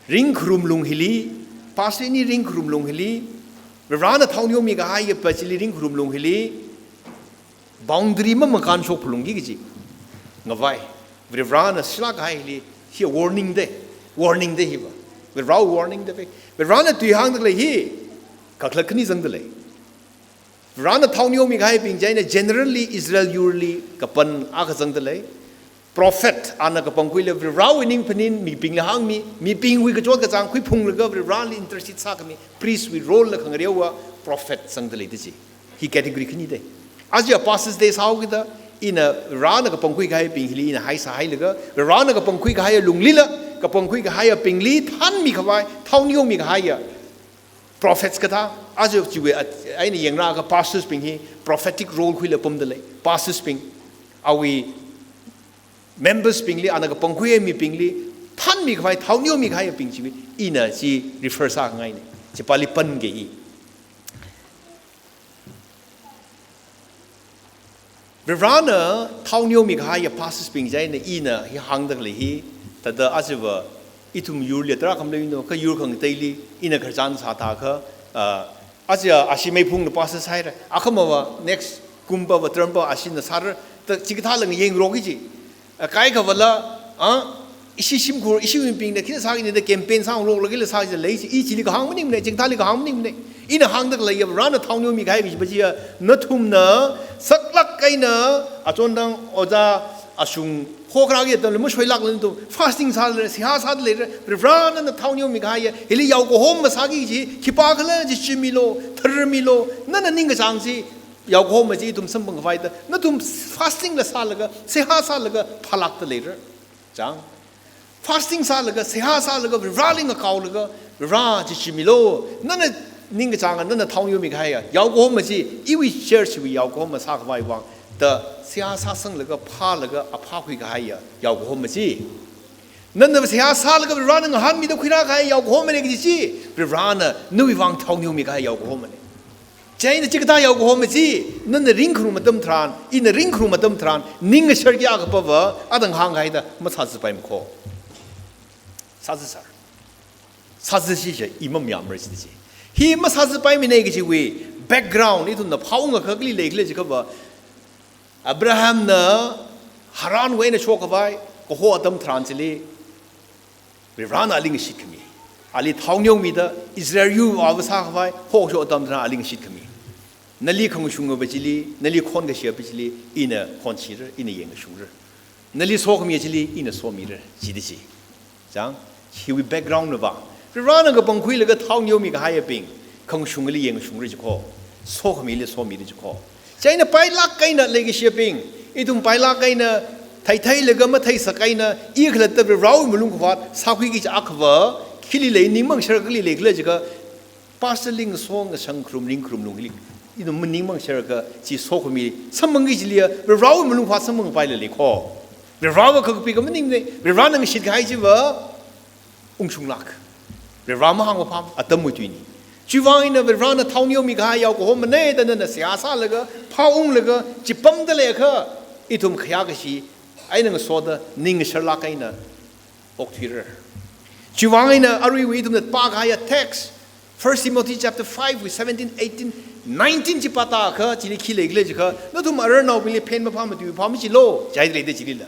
Ringkharum lung hili, pastor ini ringkharum lung hili, Varena thao neomi kahaiya pa chili ringkharum lung hili, boundary mamakānshok phalungki kaji ngavai. Varena sālāk kahai hili, hi warning da, warning da hiva. Vare warning da ve. Varena tui hāngda khalei hi, kakhalat khani zangda lei. Varena thao neomi kahaibing chieina generally Israel yurli kapan akha zangda lei. Prophet, ana kapangkhuili Varewui ning phaning, mibingli hāngmi, mibingwui kachot kachāng khuiphunglaga Vareli intercede sākhami, priest wui role la khangareowa prophet zangda lei da chi. Hi category khani da. Aja Pastors' Day sāhaokida, ina Varena kapangkhui kahaibing hili ina haisā hailaga, Varena kapangkhui kahaiya lunglila, kapangkhui kahaiyabingli thanmi khavai, thao neomi kahaiya prophets kathā, aja chiwui a-, eina yanglaga pastors bing hi prophetic role khuila pamda lei. Pastors bing, awui members bingli, ana kapangkhui mibingli thanmi khavai, thao neomi kahaiyabing chiwui ina chi refer sāngaina. Chipāli pange i. Varena thao neomi kahaiya pastors bing chieina ina hi hāngda khalei hi, thāda ajava ithum yurli tarākha maleimana, kha yur khangateili ina khararchan sāthākha, ah, aja ashi Meiphungna pastor sāhaira, akhama va next kumpa va term pa ashina sāra, thā chikathā lang yangroki chi. A, kaikha vala, a, ishi shimkhur, ishi mibingna khina sāki ni da campaign sāngarokla kila sāki lei chi, i chili kahāng maningmana, chikathāli kahāng maningmana. Ina hāngda khaleiya Varena thao neomi kahai kaji pa chiya, nathumna saklāk eina, achondang ojā ashung khokharāki atamli mashoilākla nathum fasting sāla, seihā sāda leira, Varena nana thao neomi kahaiya, hili yaokahoma sāki chi, khipākhala chi chimilu, tharmilu, nana ningkachāng chi, yaokahoma chi ithum samphang khavai da, nathum fasting la sālaga, seihā sālaga, phālākda leira. Chang. Fasting sālaga, seihā sālaga, Vareli ngakaolaga, Vare chi chimilu, nana ningkachānga, nana thao neomi kahaiya yaokahoma chi, iwui church wui yaokahoma sākhavai vang, da seihā sāsanglaga, phālaga, aphā khui kahaiya yaokahoma chi. Nana seihā sālaga Varena ngahānmida khuirā kahai yaokahomana kaji chi, Varena nawui vang thao neomi kahai yaokahomana. Chieina chikathā yaokahoma chi, nana ringkharum atam tharan, ina ringkharum atam tharan, ning ngasharki akha pa va, adang hānghaida, masāzāpaimana kho. Sāzāsāra. Sāzāshi chi, i mamayāmara chi chi. Hi masāzāpaimana kajiwui background, ithumna phāungakha kali leikhala jiakha va, Abrahamna Haranwui eina shokhavai, kaho atam tharan chili, Varena ali ngashitkhami. Ali thao neomida Israel yurva sākhavai, hokshok atam tharan ali ngashitkhami. Nali khangashunga pa chili, nali khon kashia pa chili, ina khonshira, ina yangkashungra. Nali sokhami chili, ina somira, jida chi. Chang, hiwui background na va. Varena kapangkhuilaga thao neomi kahaiyabing, khangashungali yangkashungra jikho. Sokhamili somira jikho. Chieina pailāk eina leikashiyabing, ithum pailāk eina theitheilaga matheisak eina, i khalatta Varewui malungkhavāt sākhuiki chi akha va, khili lei ningmang shar kali leikhala jiakha, pastor ling song ngasang kharum ringkharum lung hili, ithum maningmang shar kha chi sokhami samphangki chiliya, Varewui malungkhavāt samphangpaila leikho. Vareva khakapi kha maningmana, Varena ngashit kahai chi va, ungshunglāk. Vare mahāngva pham, atam matuini. Chiwui vang eina Varena thao neomi kahai yaokahomana da nana seihā sālaga, phāunglaga, chipamda leiakha, ithum khayā kashi eina ngasoda, ning ngasharlāk eina okthuira. Chiwui vang eina aruiwui ithumna pākahaiya text, First Timothy chapter five wui seventeen, eighteen, nineteen chi pātākha, chili khi leikhala jiakha, nathum ararnaobingli phen maphā matuiphā machilu, jida leida chilila.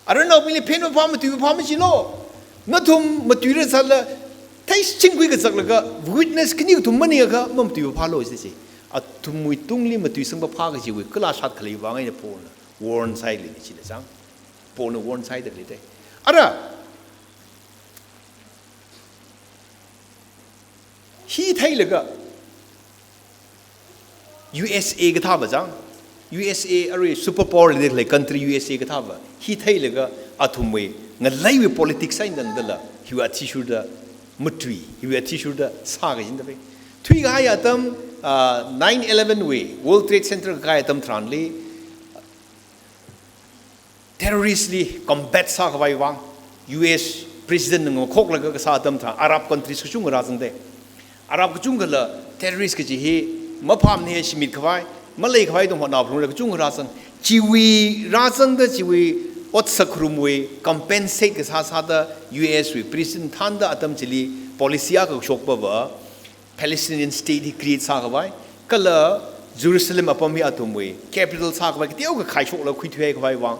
Ararnaobingli phen maphā matuiphā machilu. Nathum matuira sāla, theichingkhui kazaklaga, witness khani kathum maningakha, mamatuiphālu jida chi. Athumwui tungli matuisangpaphā kajiwui, kala shat khalei vang eina Paulna warn sāhaili chila chang. Paulna warn sāhaida khalei da. Ara, hi theilaga, U S A kathā va chang, U S A arui superpower leida khalei country U S A kathā va, hi theilaga athumwui ngaleiwui politics eina tangdala, hiwui athishurda matui, hiwui athishurda sā kajinda ve. Thuikahai atam, ah, nine eleven wui, World Trade Center kakahai atam tharanli, terrorist li combat sākhavai vang, U S President na ngakhoklaga kasā atam tharan Arab countries kachungkha rāzangda. Arab kachungkhala terrorist kaji hi maphāmana hi shimit khavai, malei khavai eina hotnāphalungra kachungkha rāzang. Chiwui rāzangda chiwui otsak kharumwui compensate kasā sāda U S wui president thānda atam chili policy akha shokpava Palestinian state hi create sākhavai, kala Jerusalem apam hi athumwui capital sākhavai, kateokha khaishokla khuithuihai khavai vang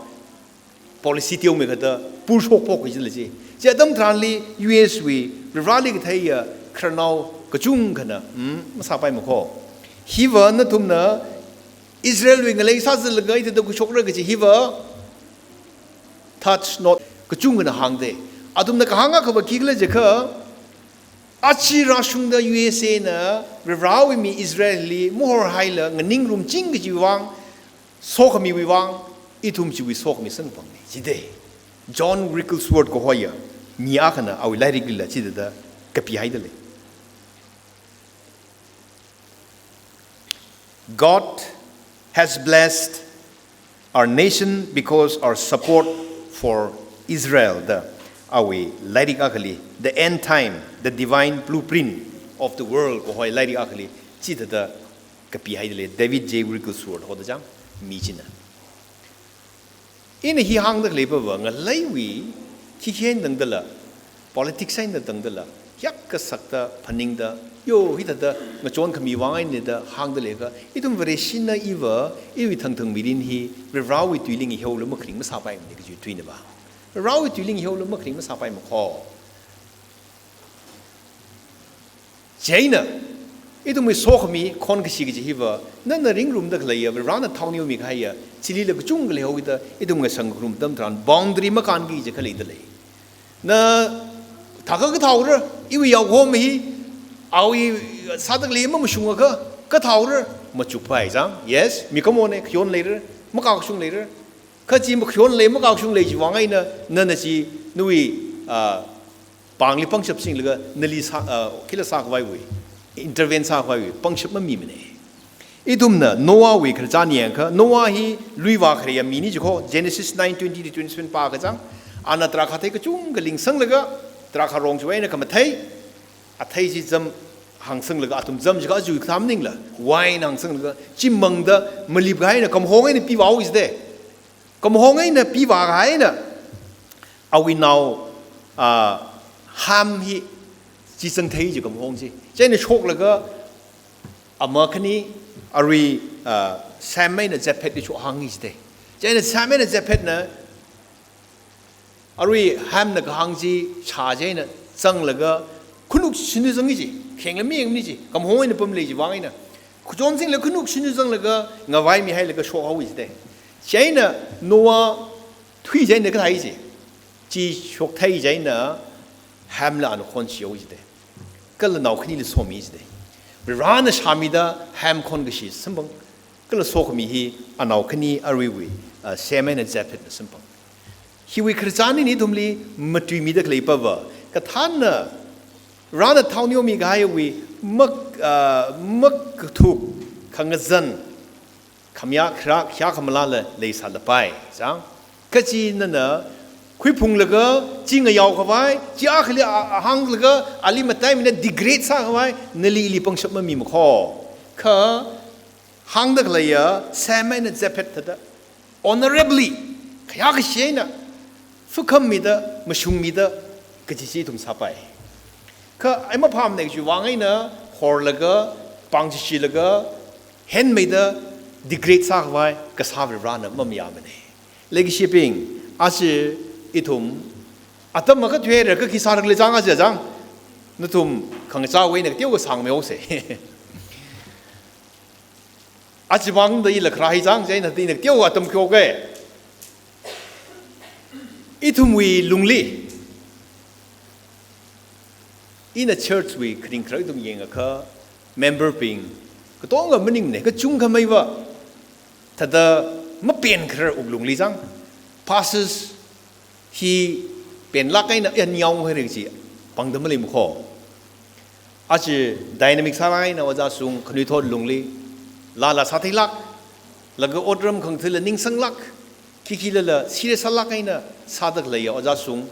policy teomeikha da purshokphok kajila chi. Chi atam tharanli U S wui Varivarāli katheiya khararnao kachungkhana, hmm, masāpaimakho. Hiva nathumna Israel wui ngalei sāzatlaga ithāda khuishokra kaji hiva, touch not, kachungkhana hāngda. Athumna kahāng akhava khikhala jiakha, aja rāshungda U S A na Varivarāwui mi Israel li mahorhaila nganingrumching kajiwui vang, sokhamiwui vang, ithum chiwui sokhami samphangna jida. John Wigglesworth kahoiya mi akhana awui lairiklila chithāda kapihaida lei. God has blessed our nation because our support for Israel da awui lairik akhali, The End Time, The Divine Blueprint of the World kahoi lairik akhali chithāda kapihaida lei, David J Wigglesworth hoda chang mi china. Ina hi hāngda khaleipava ngaleiwui khikhen tangdala, politics eina tangdala, hiyākha sakta phaningda, yo hithāda ngachonkhami vang eina da hāngda leiakha, ithum Vareshina iva, iwui thangthang mirin hi Varivarāwui tuili ngaheola makharing masāpaimana kaji tuina va. Varivarāwui tuili ngaheola makharing masāpaimakho. Chieina, ithumwui sokhami khonkashi kaji hiva, nana ringrumda khaleiya, Varivarāna thao neomi kahaiya, chilila kachungkha leihaokida, ithum ngasang kharum atam tharan, boundary makānki kaji khalei da lei. Na, thākha kathaora, iwui yaokahom hi, awui sāda khalei mamashungakha, kathaora, machukpai chang. Yes, mikumona, khayon leira, makakashung leira. Kha chi makhayon lei, makakashung lei chiwui vang eina, nana chi, nawui, ah, pāngli pangshap singlaga, nali sā, ah, khila sākhavaiwui, intervene sākhavaiwui pangshap mamimana. Ithumna Noahwui khararchan yangakha, Noah hi luivā khareya mina jikho, Genesis nine twenty to twenty-seven pākachang, ana tarākha athei kachungkha lingsanglaga, tarākha rong chiwui eina khamathei, athei chi zam hāngsanglaga, athum zam jiakha aja kathā maningla, wine hāngsanglaga, chimangda malipkahaina kamahong eina pivāhaowa jida. Kamahong eina pivākahaina, awui nao, ah, Ham hi chi zangthei ji kamahong chi. Chieina shoklaga, ama khani, arui, ah, Shem eina Japheth li shokhānga jida. Chieina Shem eina Japhethna, arui Hamna kahāng chi shā chieina zanglaga, khanuk shinu zanga ji, khengla mayangmana ji, kamahong eina pamlei chiwui vang eina. Khuchon singla khanuk shinu zanglaga, ngavaimihailaga shokhaowa jida. Chieina Noah thui chieina kathā ji. Chi shokthei chieina Hamla ana khonshihaowa jida. Kala nao khanili somi jida. Varivarāna shāmida Ham khonkashi samphang. Kala sokhami hi anao khani aruiwui, ah, Shem eina Japhethna samphang. Hiwui khararchan hina ithumli matuimida khalei pava, kathānna Varivarāna thao neomi kahaiwui mak, ah, makathuk, khangazan, khamayā kharak, khayā khamalāla leisālapai, chang. Kha chi nana khuiphunglaga, chi ngayao khavai, chi akhali a, a hānglaga, ali mataimida degrade sākhavai, nali ili pangshap mamimakho. Kha hāngda khaleiya, Shem eina Japheth thāda, honorably, khayākashi eina, fakhammida, mashungmida, kaji chi ithum sāpai. Kha, ai maphāmana kajiwui vang eina, horlaga, pāng chishilaga, henmeida, degrade sākhavai, kasā Varivarāna mamayāmana. Leikashibing, aja ithum, atam akha thuihaira kha khi sāra khala chang aja chang, nathum khangachāwui eina kateokha sāngmihaosa. Aja vangda ila kharā hi chang chieina ina kateokha atam khuihaoka. Ithumwui lungli, ina church wui kharing kharak ithum yangakha, member bing katonga maningmana, kachungkha meiva, thāda mapenkharar wuklungli chang, pastors hi penlāk eina, ya, nyao haira kaji pāngda maleimakho. Aja dynamic sālāk eina ojāshung khanuithot lungli, lāla sātheilāk, laga otram khangathāla ningsanglāk, khikhilala serious sālāk eina sāda khaleiya ojāshung,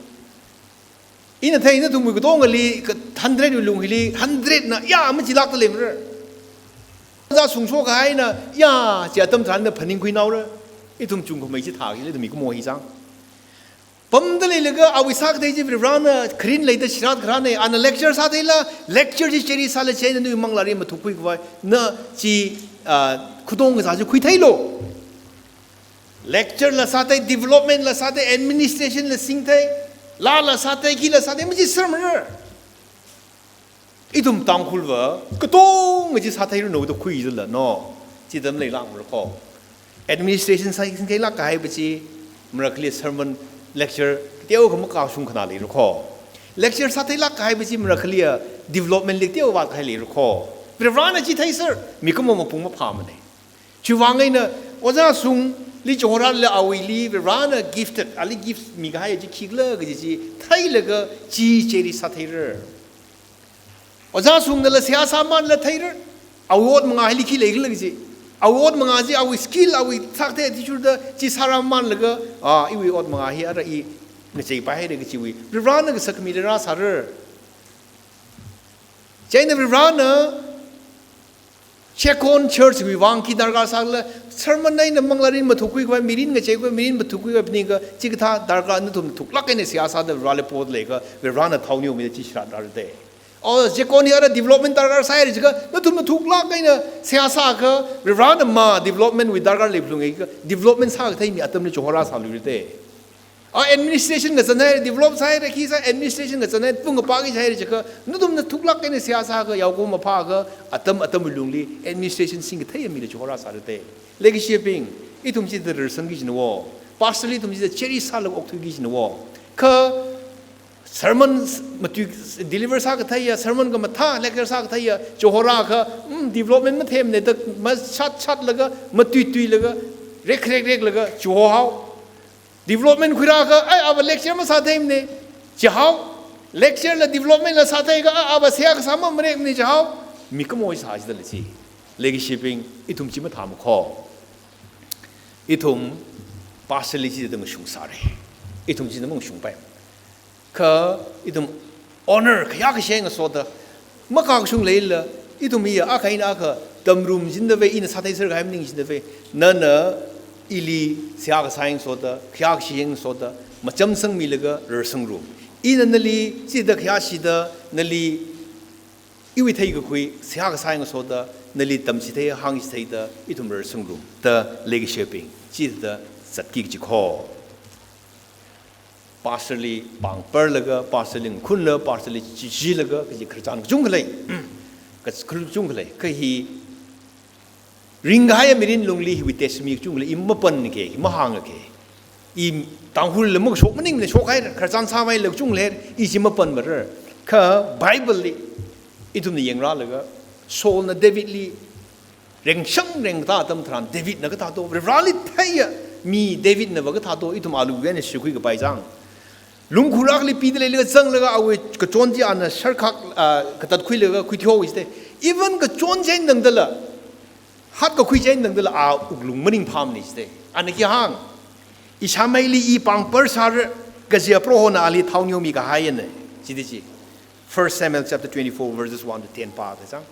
Ina thei nathumwui katongali ka hundred wui lung hili hundred na ya machilākta leimara. Ojā Sung shokahaina ya chi atam tharan na phaningkhui naora. Ithum chungkhamei chi thāki le ithum mikumo hi zang. Pamda leilaga awui sākathei chi Varivarana kharing leida shirat kharāna, ana lecture sātheila, lecture chi cheri sāla chieina nawui manglārin mathukkhui khavai, na chi, ah, khuitong kasā chi khuitheilo. Lecture la sāthei, development la sāthei, administration la singthei, laa la sāthei, khi la sāthei, machisermara. Ithum Tangkhulva katonga chi sātheiranu da khuizala, no. Chi atam leilākmara kho. Administration sāsingtheilāk kahaipa chi, marakhali sermon lecture teokha makashung khana leira kho. Lecture sātheilāk kahaipa chi, marakhali development li teovātkahai leira kho. Varivarana chi theiser, mikumo mapung maphāmana. Chiwuivang eina, Ojā Sungli Johorāla awuili Varivarana gifted, ali gift mikahai chi khikhala kaji chi theilaga chi cheri sātheira. Ojā Sungnala seihā sāmānla theira. Awui ot mangā hili khi leikhala kaji. Awui ot mangā chi, awui skill, awui sākathei attitude-da chi sārāmānlaga, ah, iwui ot mangā hi ara i ngacheipai haira kajiwui Varivarana kasakmi rāsāra. Chieina Varivarana Checkon Church wui vang khi darkar sākhala, sermon eina manglārin mathukkhui khavai, mirin ngacheikhui, mirin mathukkhui khavai phaningakha, chikathā darkar nathum thuklāk eina seihā sāda Varivarali potleiakha, Varivarana thao neomida chi shirat rāra da. O, Checkon hi ara development darkar sāhaira jiakha, nathumna thuklāk eina seihā sāakha, Varivarana ma development wui darkar leiphalunga kha, development sākathei mi atamli Johorā sāluira da. A administration ngazanhaira, develop sāhaira, khi sā administration ngazanhaira, pung apa khi sāhaira jiakha, nathumna thuklāk eina seihā sāakha, yaokahoma phāakha, atam atamwui lungli administration singkathei mila Johorā sāra da. Leikashibing, ithum chithāda rarsangki kajina wo. Pastorli ithum chithāda cheri sālaga okthuiki kajina wo. Kha sermon matui deliver sākatheiya, sermon khamathā lecture sākatheiya Johorāakha, mm, development mathemana da, mashat shatlaga, matuituilaga, rekrek reklaga chihohao. Development khuirāakha, ai, ava lecture masātheimana, chihao. Lecture la development la sātheiakha, ai, ava seihā kasā mamarekmana, chihao. Mikumo sā chidala chi. Leikashibing, ithum chi mathāma kho. Ithum pastorli chithāda ngashung sāra. Ithum chithāda mangashungpai. Kha ithum honor khayā kashe ngasoda, makakashung leila, ithum hiya akha eina akha tamrum jindavai, ina sātheiser kahai maning jindavai, nana ili seihā kasā ngasoda, khayā kashe ngasoda, machamsangmilaga rarsangrum. Ina nali chithāda khayāshida, nali iwui theikakhui seihā kasā ngasoda, nali tamchithei hāngchitheida, ithum rarsangrum da, leikashibing, chithāda zatki kaji kho. Pastorli pāng parlaga, pastorli ngakhunla, pastorli chichilaga, kaji khararchan kachungkha lei. Kachungkha lei. Kha hi ringkahaiya mirin lungli hiwui testimony kachungkha lei, i mapanna ke, i mahānga ke. I Tangkhulli makashok maningmana, shokhaira, khararchan sāmeilaga kachungkha lei, i chi mapanmara. Kha Bibleli ithumna yangrālaga, Saulna Davidli rengshang rengkatā atam tharan, Davidna kathā to, Varivarali theiya mi Davidnava kathā to, ithum alu yāna shikhui kapai zang. Lungkhur akhali pida leilaga zanglaga awui kachon chi ana sharkhak, ah, katatkhuilaga khuithuihaowa jite. Even kachon chi eina tangdala, hatkakhui chi eina tangdala, a wuklung maningphāmana jite. Ana khi hāng, ishāmeili i pāng par sāra, kajiakha Prohona ali thao neomi kahaina, jite chi. First Samuel chapter twenty-four, verses one to ten pāda zang.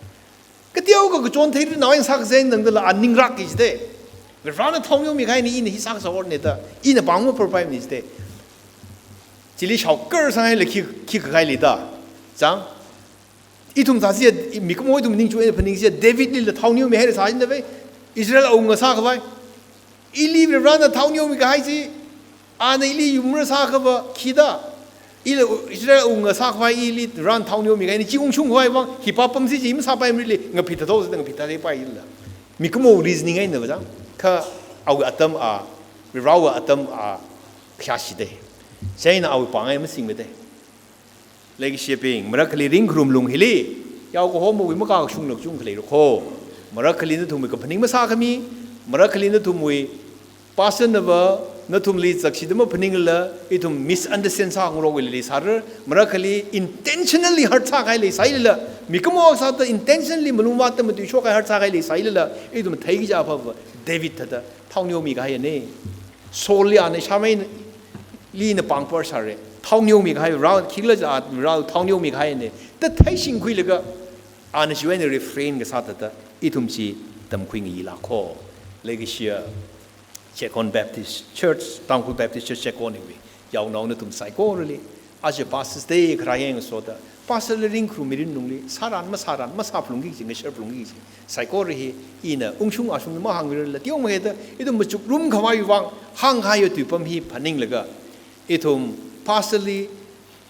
Kateokha kachon theira nao eina sākazang tangdala a ningrakki jite. Varivarana thao neomi kahaina, ina hi sākasā otna da, ina pāng maparpaimana jite. Chili shaokar sāngaila khi, khi kakai lei da. Zang. Ithum sāsi, mikumo ithum ningchuk eina phaningsi, Davidlila thao neomihaira sā jindavai. Israel awunga sākhavai. Ili Varivarana thao neomi kahai chi, ana ili yumra sākhava khida, ila Israel awunga sākhavai ili Varivarana thao neomi kahaina chi ungshung khavai vang, hi pāpamsi chi masāpaimara ili ngaphit thathao sāda ngaphit thatheipai ila. Mikumo reasoning einava zang, kha awui atam a, Varivarawui atam a khayāshite. Chieina awui pāng eina masingmate. Leikashibing, marakhali ringkharum lung hili, yaokahomawui makakashungla kachungkha leira kho. Marakhali nathumwui kaphaning masākhami, marakhali nathumwui pastornava, nathumli zakshida maphaningla, ithum misunderstand sāngarokwui leisāra, marakhali intentionally hurt sākahai leisālala, mikumo sāda intentionally malungvātda matuishok kahai hurt sākahai leisālala, ithum theiki kaja aphava, David thāda, thao neomi kahaina. Saulli ana ishāmeili ina pāng par sāra. thao neomikahai, Vareli khikhala ja Vareli thao neomikahaina da theishingkhuilaga, ana chiwui eina refrain kasā thāda ithum chi tamkhuingailāka. Leikashiya Checkon Baptist Church, Tangkhul Baptist Church Checkon hiwui yaonao nathum saikorali, aja Pastor's Day kharā yangsoda, pastor la ringkharummi mirin lungli, sāran masāran, masāphalungki kaji, ngasharphalungki kaji, saikora hi ina ungshung ashungna mahāngmirarla, teomeikha ithum machukrum khavai vang hāngkahai tuipam hi phaninglaga, ithum pastor li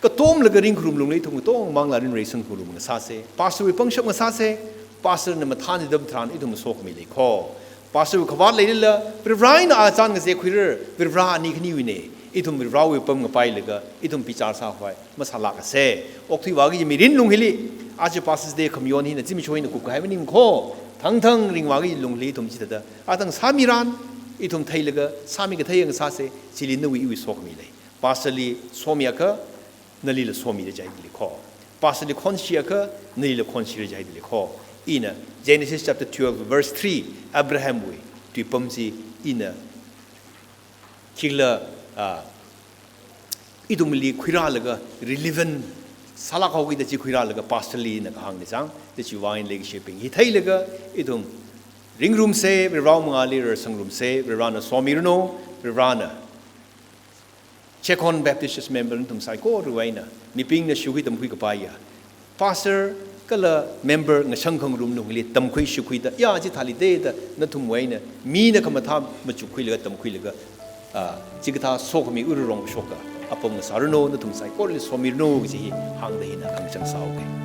katomlaga ringkharum lungli ithum katongmangla rinreisang kharum ngasāsa. Pastor wui pangshap ngasāsa. Pastor na mathān chidam tharan ithum sokhami leikha. Pastor wui khavāt leilala, Varena achān ngazekhuirar, Vare ani khaniwuina. Ithum Varewui pam ngapailaga, ithum bichar sākhavai masālākasa. Okathui vāki mirin lung hili, aja Pastor's Day khamayon hina, zimiksho hina kupkahai maningkha, thangthang ringvāki lungli ithum chithāda atang sāmiran, ithum theilaga sāmi kathei ngasāsa. Chili nawui iwui sokhami lei. Pastor li somiakha, nalila somira jihaida leikha. Pastor li khonshiakha, nalila khonshira jihaida leikha. Ina Genesis chapter twelve verse three, Abraham wui tuipam chi ina khikhala, ah, ithumli khuirālaga relevant sālākhaoki da chi khuirālaga pastor li ina kahāngna chang, da chiwui vang leikashibing, hi theilaga ithum ringrumsa, Varewui mangāli rarsangrumsa, Varena somiranu, Varena Checkon Baptist Church member nathum saikorawui eina, mibingna shukhui tamkhui kapaiya, pastor kala member ngashang khangarum lungli tamkhui shukhuida, ya chithāli deda nathumwui eina mina khamathā machukkhuilaga tamkhuilaga, ah, chikathā sokhami ura rong shoka apam ngasāranu, nathum saikorali somiranu kaji hi hāngda hina khangachang sāhaoka.